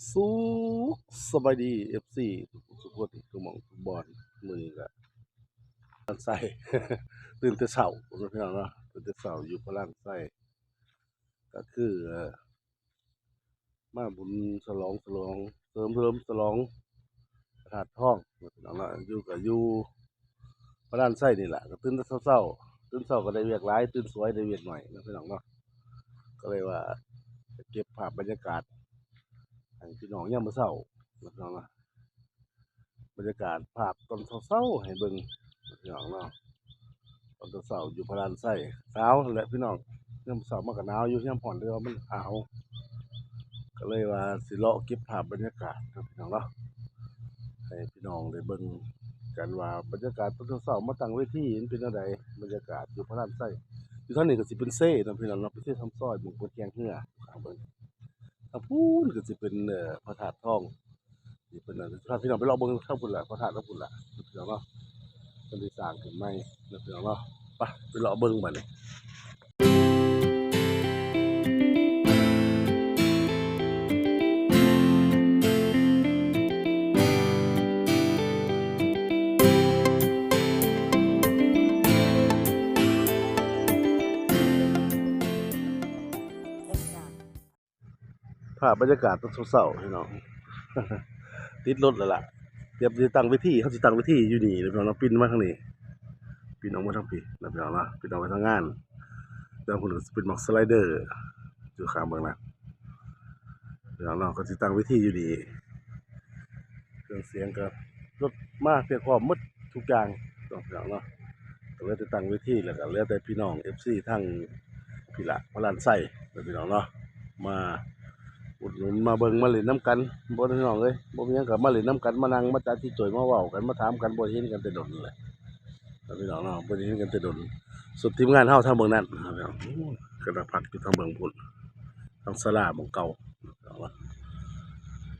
ສຸກສະບາຍດີ ເອັຟຊີ ທຸກໆຄົນ ທຸກໝ່ອງທຸກບ່ອນ. ມື້ນີ້ກະ ລານໄຊ ຕື່ນແຕ່ເຊົ້າເນາະ ພີ່ນ້ອງເນາະ, ຕື່ນແຕ່ເຊົ້າຢູ່ພະລານໄຊ ກະຄື ເອີ ມາບຸນສະຫຼອງ ສະຫຼອງ ເຫຼີມສະຫຼອງພະທາດທອງເນາະ ພີ່ນ້ອງເນາະ. ຢູ່ກະຢູ່ ພະລານໄຊນີ້ລະ ກະຕື່ນແຕ່ເຊົ້າໆ ຕື່ນເຊົ້າກະໄດ້ວຽກຫຼາຍ ຕື່ນສວຍໄດ້ວຽກໜ້ອຍເນາະ ພີ່ນ້ອງເນາະ. ກະເລີຍວ່າຈະເກັບພາບບັນຍາກາດໃຫ້ພີ່ນ້ອງຍາມມື້ເຊົ້າເນາະ ພີ່ນ້ອງເນາະ, ບັນຍາກາດພາບຕອນເຊົ້າໆໃຫ້ເບິ່ງເນາະ ພີ່ນ້ອງເນາະ. ຕອນເຊົ້າໆຢູ່ພະລານໄຊ ໜາວຫັ້ນແຫຼະພີ່ນ້ອງ, ຍາມເຊົ້າມາກະໜາວຢູ່ ຍາມຮ້ອນເລີຍວ່າມັນອ້າວ. ກະເລີຍວ່າຊິເລາະເກັບພາບບັນຍາກາດເນາະ ພີ່ນ້ອງເນາະ ໃຫ້ພີ່ນ້ອງໄດ້ເບິ່ງກັນວ່າບັນຍາກາດຕອນເຊົ້າໆມາຕັ້ງເວທີມັນເປັນແນວໃດ. ບັນຍາກາດຢູ່ພະລານໄຊ ຢູ່ທາງນີ້ກະຊິເປັນເຊເນາະ ພີ່ນ້ອງເນາະ, ເປັນເຊທຳຊອຍ ໝ່ອງເພິ່ນແຂ່ງເຮືອ. ທາງເບິ່ງ ທາງພຸ້ນກະຊິເປັນ ເອີ ພະທາດທອງ ທີ່ເພິ່ນ ພາພີ່ນ້ອງໄປເລາະເບິ່ງທາງພຸ້ນລະ ພະທາດທາງພຸ້ນລະ ພີ່ນ້ອງເນາະ, ເພິ່ນໄດ້ສ້າງຂຶ້ນໃໝ່ເນາະ ພີ່ນ້ອງເນາະ. ໄປ ໄປເລາະເບິ່ງບາດນີ້. ພາບບັນຍາກາດຕອນເຊົ້າໆ ພີ່ນ້ອງ ຕິດລົດແລ້ວລະ ຕຽມຊິຕັ້ງເວທີ. ເຮົາຊິຕັ້ງເວທີຢູ່ນີ້ແຫຼະ ພີ່ນ້ອງເນາະ, ປິ່ນມາທາງນີ້ ປິ່ນອອກມາທາງພີ້ນະ ພີ່ນ້ອງເນາະ, ປິ່ນອອກໄປທາງງານ. ແລ້ວພຸ້ນກະຊິເປັນໝາກສະໄລເດີ ຢູ່ຂ້າງເບື້ອງໜ້າ ພີ່ນ້ອງເນາະ, ກະຊິຕັ້ງເວທີຢູ່ນີ້. ເຄື່ອງສຽງກະລົດມາພຽບພ້ອມໝົດທຸກຢ່າງເນາະ ພີ່ນ້ອງເນາະ. ກະເຫຼືອແຕ່ຕັ້ງເວທີ ແລ້ວກະເຫຼືອແຕ່ພີ່ນ້ອງເອັຟຊີທາງພີ້ລະ ພະລານໄຊເນາະ ພີ່ນ້ອງເນາະ, ມາອຸດໜູນ ມາເບິ່ງ ມາຫຼິ້ນນຳກັນ ບໍ່ ພີ່ນ້ອງເອີຍ. ບໍ່ມີຫຍັງກະມາຫຼິ້ນນຳກັນ ມານັ່ງ ມາຈາຈີໂຈຍ ມາເວົ້າກັນ ມາຖາມກັນ, ບໍ່ໄດ້ເຫັນກັນແຕ່ດົນແຫຼະ ພີ່ນ້ອງເນາະ, ບໍ່ໄດ້ເຫັນກັນແຕ່ດົນ. ສຸດທີມງານເຮົາທາງເບື້ອງນັ້ນ ກະນັ່ງພັກຢູ່ທາງເບື້ອງພຸ້ນ ທາງສາລາໝ່ອງເກົ່າ.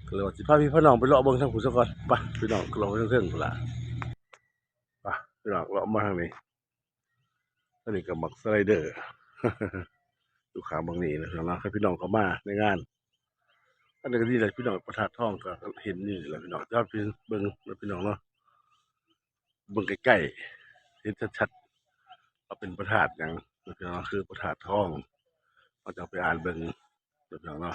ກະເລີຍວ່າຊິພາພີ່ພານ້ອງໄປເລາະເບິ່ງທາງພຸ້ນສາກ່ອນ. ໄປ ພີ່ນ້ອງ ເລາະໄປເທິງໆພຸ້ນລະ. ໄປ ພີ່ນ້ອງ ເລາະມາທາງນີ້. ອັນນີ້ກະໝາກສະໄລເດີ ຢູ່ຂ້າງເບື້ອງນີ້ນະ ພີ່ນ້ອງເນາະ. ໃຫ້ພີ່ນ້ອງເຂົ້າມາໃນງານ ອັນນີ້ກະນີ້ແຫຼະ ພີ່ນ້ອງ, ພະທາດທອງກະເຫັນຢູ່ນີ້ແຫຼະ ພີ່ນ້ອງ. ຈະເອົາໄປເບິ່ງນະ ພີ່ນ້ອງເນາະ, ເບິ່ງໃກ້ໆ ເຫັນຊັດໆ ວ່າເປັນພະທາດຫຍັງນະ ພີ່ນ້ອງເນາະ, ຄືພະທາດທອງ. ເຮົາຈະໄປອ່ານເບິ່ງນະ ພີ່ນ້ອງເນາະ,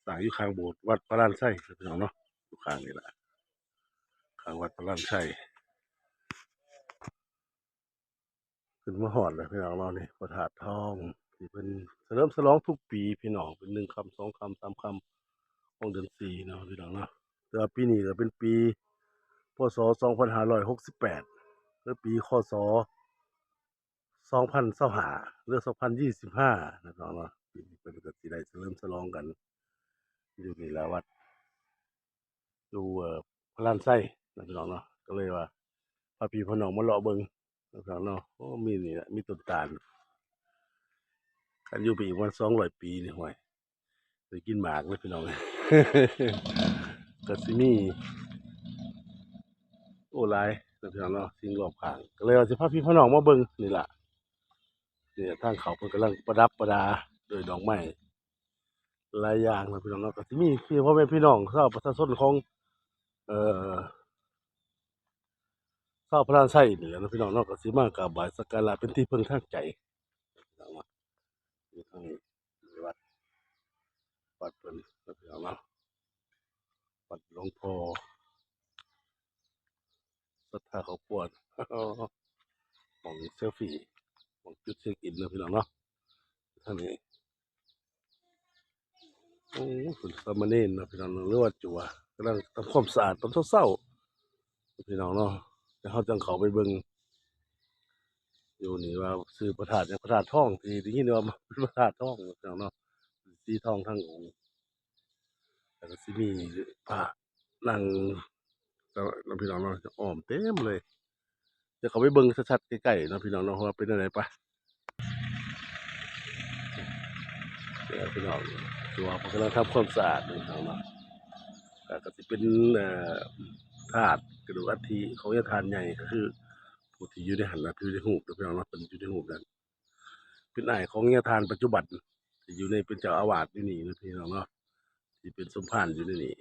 ສ້າງຢູ່ຂ້າງໂບດວັດພະລານໄຊນະ ພີ່ນ້ອງເນາະ, ຢູ່ຂ້າງນີ້ລະ ຂ້າງວັດພະລານໄຊ. ຂຶ້ນມາຮອດແລ້ວ ພີ່ນ້ອງເນາະ, ນີ້ພະທາດທອງ ທີ່ເພິ່ນສະເຫຼີມສະຫຼອງທຸກປີ ພີ່ນ້ອງ, ເປັນໜຶ່ງຄ່ຳ ສອງຄ່ຳ ສາມຄ່ຳ ຂອງເດືອນສີ່ເນາະ ພີ່ນ້ອງເນາະ. ແຕ່ວ່າປີນີ້ກະເປັນປີ ພ.ສ. ສອງພັນຫ້າຮ້ອຍຫົກສິບແປດ ຫຼື ປີ ຄ.ສ. ສອງພັນຊາວຫ້າ ຫຼື ສອງພັນຊາວຫ້າເນາະ ພີ່ນ້ອງເນາະ. ປີນີ້ເພິ່ນກະຊິໄດ້ສະເຫຼີມສະຫຼອງກັນຢູ່ນີ້ລະ ວັດ ຢູ່ ເອີ ພະລານໄຊເນາະ ພີ່ນ້ອງເນາະ. ກະເລີຍວ່າພາພີ່ພານ້ອງມາເລາະເບິ່ງເນາະ ພີ່ນ້ອງເນາະ. ໂອ້ ມີນີ້ລະ ມີຕົ້ນຕານ, ຄັນຢູ່ໄປອີກປະມານສອງຮ້ອຍປີນີ້ ຫ້ວຍ ໄດ້ກິນໝາກເລີຍ ພີ່ນ້ອງ. ກະຊິມີ ໂອ້ ຫຼາຍເນາະ ພີ່ນ້ອງເນາະ, ສິ່ງລອບຂ້າງ. ກະເລີຍວ່າຊິພາພີ່ພານ້ອງມາເບິ່ງນີ້ລະ. ນີ້ລະ ທາງເຂົ້າເພິ່ນກຳລັງປະດັບປະດາດ້ວຍດອກໄມ້ ຫຼາຍຢ່າງເນາະ ພີ່ນ້ອງເນາະ. ກະຊິມີພີ່ ພໍ່ແມ່ພີ່ນ້ອງຊາວປະຊາຊົນຂອງ ເອີ ຊາວພະລານໄຊນີ້ແຫຼະເນາະ ພີ່ນ້ອງເນາະ, ກະຊິມາກາບໄຫວ້ສັກກາລະເປັນທີ່ເພິ່ງທາງໃຈເນາະ. ຢູ່ທາງນີ້ ວັດ ວັດເພິ່ນເນາະ ພີ່ນ້ອງເນາະ, ວັດຫຼວງພໍ່ ສັດທາຄອບຄົວ ໝ່ອງເຊລຟີ ໝ່ອງຈຸດເຊັກອິນເນາະ ພີ່ນ້ອງເນາະ. ທາງນີ້ ໂອ້ ເປັນສາມະເນນເນາະ ພີ່ນ້ອງເນາະ ຫຼືວ່າຈົວ ກຳລັງທຳຄວາມສະອາດຕອນເຊົ້າໆ ພີ່ນ້ອງເນາະ. ແຕ່ເຮົາຈັ່ງເຂົ້າໄປເບິ່ງຢູ່ນີ້ວ່າຊື່ພະທາດຫຍັງ ພະທາດທອງ ທີ່ໄດ້ຍິນວ່າເປັນພະທາດທອງ ພີ່ນ້ອງເນາະ, ສີທອງທັງອົງ. ແລ້ວກະຊິມີພະນັ່ງເນາະ ພີ່ນ້ອງເນາະ ອ້ອມເຕັມເລີຍ. ດຽວເຂົ້າໄປເບິ່ງຊັດໆໃກ້ໆເນາະ ພີ່ນ້ອງເນາະ ວ່າເປັນແນວໃດ. ໄປ ເດີພີ່ນ້ອງ ຖືວ່າເພິ່ນກຳລັງທຳຄວາມສະອາດຢູ່ ພີ່ນ້ອງເນາະ. ກະ ກະຊິເປັນ ເອີ ທາດກະດູກອັດຖິຂອງຍາທ່ານໃຫຍ່ ກະຄືຜູ້ທີ່ຢູ່ໃນຫັ້ນນະ ທີ່ຢູ່ໃນຮູບເນາະ ພີ່ນ້ອງເນາະ, ເພິ່ນຢູ່ໃນຮູບນັ້ນ ເປັນອ້າຍຂອງຍາທ່ານປັດຈຸບັນ ທີ່ຢູ່ໃນ ເປັນເຈົ້າອາວາດຢູ່ນີ້ນະ ພີ່ນ້ອງເນາະ, ທີ່ເປັນສົມພານຢູ່ໃນນີ້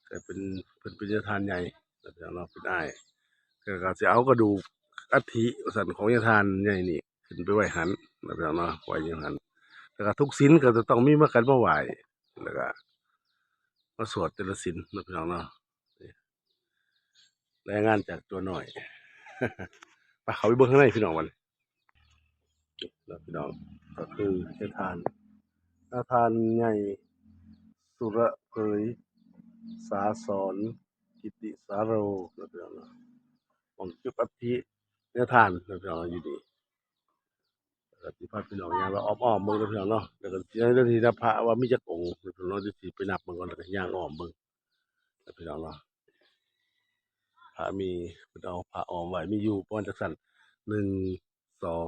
ກໍເປັນ ເພິ່ນເປັນຍາທ່ານໃຫຍ່ເນາະ ເປັນອ້າຍ ແລ້ວກໍຊິເອົາກະດູກອັດຖິວ່າຊັ້ນ ຂອງຍາທ່ານໃຫຍ່ນີ້ຂຶ້ນໄປໄວ້ຫັ້ນເນາະ ພີ່ນ້ອງເນາະ ໄວ້ຢູ່ຫັ້ນ ແລ້ວກໍທຸກສິນກໍຈະຕ້ອງມີມາກັນມາໄຫວ້ ແລ້ວກໍມາສວດແຕ່ລະສິນເນາະ ພີ່ນ້ອງເນາະ. ລາຍງານຈາກຕົວນ້ອຍ ໄປ ເຂົ້າໄປເບິ່ງຂ້າງໃນພີ່ນ້ອງ ບັດນີ້ ແລ້ວພີ່ນ້ອງ ກໍຄືຍາທ່ານ ຍາທ່ານໃຫຍ່ ສຸລະເຜີຍ ສາສອນ ກິດຕິສາໂຣ ເນາະ ພີ່ນ້ອງເນາະ ໝ່ອງເກັບອັດຖິຍາທ່ານເນາະ ພີ່ນ້ອງ ຢູ່ນີ້ ແລ້ວກໍຊິພາພີ່ນ້ອງຍ່າງເລາະອ້ອມໆເບິ່ງເນາະ ພີ່ນ້ອງເນາະ ແລ້ວກໍຊິໃຫ້ເຈົ້າໜ້າທີ່ນັບພະວ່າມີຈັກອົງເນາະ ພີ່ນ້ອງເນາະ ຊິໄປນັບເບິ່ງກ່ອນ ແລ້ວກໍຍ່າງອ້ອມເບິ່ງ ພີ່ນ້ອງເນາະ ພະມີ ເພິ່ນເອົາພະອ້ອມໄວ້ ມີຢູ່ປະມານຈັກຊັ້ນ ໜຶ່ງ ສອງ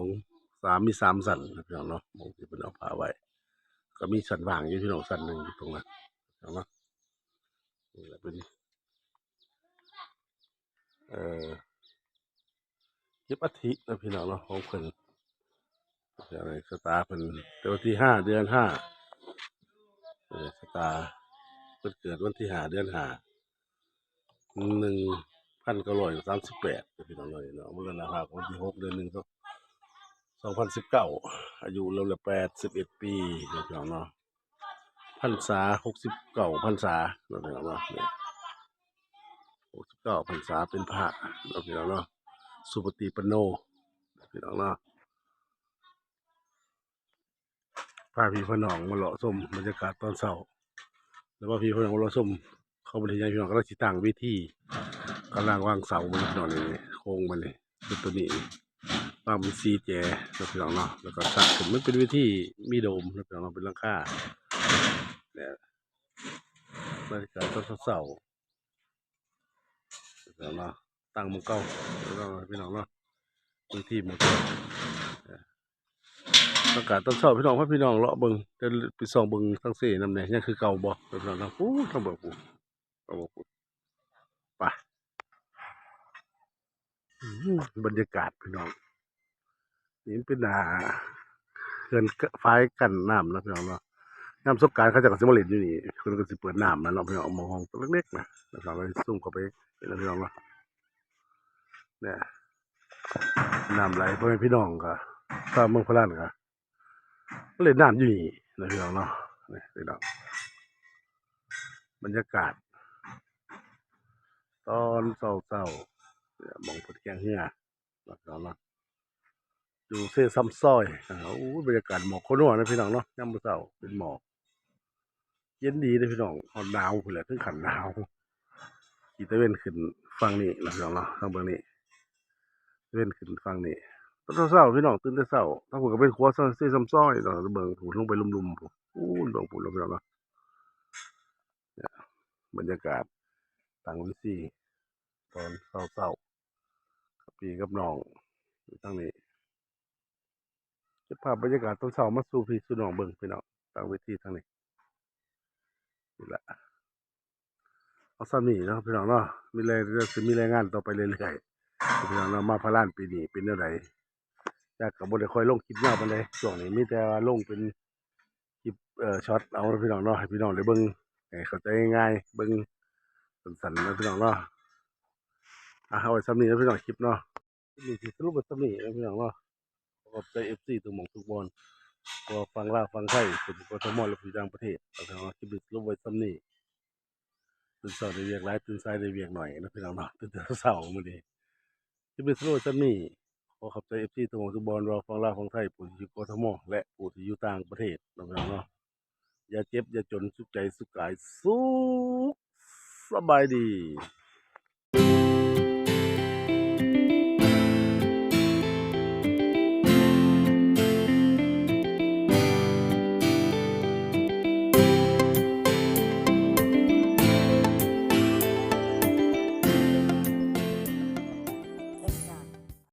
ສາມ ມີສາມຊັ້ນ ພີ່ນ້ອງເນາະ ໝ່ອງທີ່ເພິ່ນເອົາພະໄວ້ ກໍມີຊັ້ນວ່າງຢູ່ ພີ່ນ້ອງ ຊັ້ນໜຶ່ງຢູ່ຕົງນັ້ນ ພີ່ນ້ອງເນາະ ນີ້ແຫຼະເປັນ ເອີ ເກັບອັດຖິເນາະ ພີ່ນ້ອງເນາະ ຂອງເພິ່ນ ຊະຕາເພິ່ນເກີດວັນທີຫ້າ ເດືອນຫ້າ ເອີ ຊະຕາເພິ່ນເກີດວັນທີຫ້າ ເດືອນຫ້າ ໜຶ່ງພັນເກົ້າຮ້ອຍສາມສິບແປດ ເນາະ ພີ່ນ້ອງເນາະ ມໍລະນະພາບວັນທີຫົກ ເດືອນໜຶ່ງ ສອງພັນສິບເກົ້າ ອາຍຸລາວລະແປດສິບເອັດປີເນາະ ພີ່ນ້ອງເນາະ ພັນສາ ຫົກສິບເກົ້າພັນສາເນາະ ພີ່ນ້ອງເນາະ ນີ້ ຫົກສິບເກົ້າພັນສາເປັນພະເນາະ ພີ່ນ້ອງເນາະ ສຸປະຕິປັນໂນ ພີ່ນ້ອງເນາະ ພາພີ່ພານ້ອງມາເລາະຊົມບັນຍາກາດຕອນເຊົ້າ ແລ້ວພາພີ່ພານ້ອງມາເລາະຊົມຂອງບັນດາຍາດພີ່ນ້ອງ ກຳລັງຊິຕັ້ງເວທີ ກຳລັງວາງເສົາ ພີ່ນ້ອງ ນີ້ໂຄງມັນນີ້ ຄືຕົວນີ້ ວາງເປັນສີ່ແຈເນາະ ພີ່ນ້ອງເນາະ ແລ້ວກໍສ້າງຂຶ້ນ ມັນເປັນເວທີມີໂດມເນາະ ພີ່ນ້ອງເນາະ ເປັນຫຼັງຄາ ແລະ ບັນຍາກາດຕອນເຊົ້າໆ ພີ່ນ້ອງເນາະ ຕັ້ງໝ່ອງເກົ່າ ພີ່ນ້ອງເນາະ ເວທີໝ່ອງເກົ່າ ບັນຍາກາດຕອນເຊົ້າ ພີ່ນ້ອງ ພາພີ່ນ້ອງເລາະເບິ່ງ ແຕ່ໄປສ່ອງເບິ່ງທາງເຊນຳແດ່ ຍັງຄືເກົ່າບໍ່ ພີ່ນ້ອງເນາະ ພຸ້ນ ທາງເບື້ອງພຸ້ນ ເອົາບໍ່ພຸ້ນ ໄປ ອືມ ບັນຍາກາດພີ່ນ້ອງ ນີ້ມັນເປັນ ອ່າ ເຂື່ອນຝາຍກັ້ນນ້ຳເນາະ ພີ່ນ້ອງເນາະ ຍາມສົງການເຂົາເຈົ້າກໍຊິມາຫຼິ້ນຢູ່ນີ້ ເພິ່ນກໍຊິເປີດນ້ຳນະເນາະ ພີ່ນ້ອງ ໝ່ອງຫ້ອງເລັກໆນະ ພີ່ນ້ອງ ເຮົາຊູມເຂົ້າໄປເຫັນນະ ພີ່ນ້ອງເນາະ ນີ້ ນ້ຳໄຫຼ ພໍ່ແມ່ພີ່ນ້ອງກໍ ຊາວເມືອງພະລານກໍ ເລ່ນນ້ຳຢູ່ນີ້ນະພີ່ນ້ອງເນາະ ນີ້ພີ່ນ້ອງ ບັນຍາກາດຕອນເຊົ້າໆ ໝ່ອງເພິ່ນແຂ່ງເຮືອນະພີ່ນ້ອງເນາະ ຢູ່ເຊຊຳຊອຍ ໂອ້ຍ ບັນຍາກາດໝອກໂຄນົວນະພີ່ນ້ອງເນາະ ຍາມມື້ເຊົ້າເປັນໝອກ ເຢັນດີເດ້ພີ່ນ້ອງ ຮອດໜາວພຸ້ນແຫຼະ ເຖິງຂັ້ນໜາວ ຊິຕາເວັນຂຶ້ນຝັ່ງນີ້ນະພີ່ນ້ອງເນາະ ທາງເບື້ອງນີ້ ຕາເວັນຂຶ້ນຝັ່ງນີ້ ຕອນເຊົ້າໆ ພີ່ນ້ອງຕື່ນແຕ່ເຊົ້າ ທາງພຸ້ນກໍເປັນຂົວເຊຊຳຊອຍເນາະ ເບິ່ງພຸ້ນ ລົງໄປລຸ່ມໆ ພຸ້ນ ເບິ່ງພຸ້ນເນາະພີ່ນ້ອງເນາະ ບັນຍາກາດຕັ້ງເວທີຕອນເຊົ້າໆ ກັບພີ່ກັບນ້ອງຢູ່ທາງນີ້ ເກັບພາບບັນຍາກາດຕອນເຊົ້າມາສູ່ພີ່ສູ່ນ້ອງເບິ່ງພີ່ນ້ອງ ຕັ້ງເວທີທາງນີ້ ນີ້ລະ ເອົາສ່ຳນີ້ເນາະພີ່ນ້ອງເນາະ ມີແລງ ຊິມີລາຍງານຕໍ່ໄປເລື້ອຍໆ ພີ່ນ້ອງເນາະ ມາພະລານປີນີ້ເປັນແນວໃດ ຈັກກໍບໍ່ໄດ້ຄ່ອຍລົງຄລິບຍາວປານໃດ ຊ່ວງນີ້ມີແຕ່ວ່າລົງເປັນຄລິບ ເອີ ຊັອດເອົາເນາະພີ່ນ້ອງເນາະ ໃຫ້ພີ່ນ້ອງໄດ້ເບິ່ງ ໃຫ້ເຂົ້າໃຈງ່າຍໆ ເບິ່ງສັ້ນໆເນາະພີ່ນ້ອງເນາະ ອ່ະ ເອົາໄວ້ສ່ຳນີ້ເນາະພີ່ນ້ອງ ຄລິບເນາະ ຄລິບນີ້ຊິສະຫຼຸບໄວ້ສ່ຳນີ້ເນາະພີ່ນ້ອງເນາະ ຂໍຂອບໃຈເອັຟຊີທຸກໝ່ອງທຸກບ່ອນ ບໍ່ວ່າຝັ່ງລາວ ຝັ່ງໄທ ເປັນ ກທມ ແລະ ຢູ່ຕ່າງປະເທດ ແລ້ວກໍຄລິບນີ້ສະຫຼຸບໄວ້ສ່ຳນີ້ ຕື່ນເຊົ້າໄດ້ວຽກຫຼາຍ ຕື່ນສາຍໄດ້ວຽກໜ້ອຍເນາະພີ່ນ້ອງເນາະ ຕື່ນແຕ່ເຊົ້າມື້ນີ້ ຄລິບນີ້ສະຫຼຸບໄວ້ສ່ຳນີ້ ຂໍຂອບໃຈເອັຟຊີທຸກໝ່ອງທຸກບ່ອນ ບໍ່ວ່າຝັ່ງລາວ ຝັ່ງໄທ ຜູ້ທີ່ຢູ່ ກທມ ແລະ ຜູ້ທີ່ຢູ່ຕ່າງປະເທດເນາະພີ່ນ້ອງເນາະ ຢ່າເຈັບຢ່າຈົນ ສຸກໃຈສຸກກາຍ ສຸກສະບາຍດີ.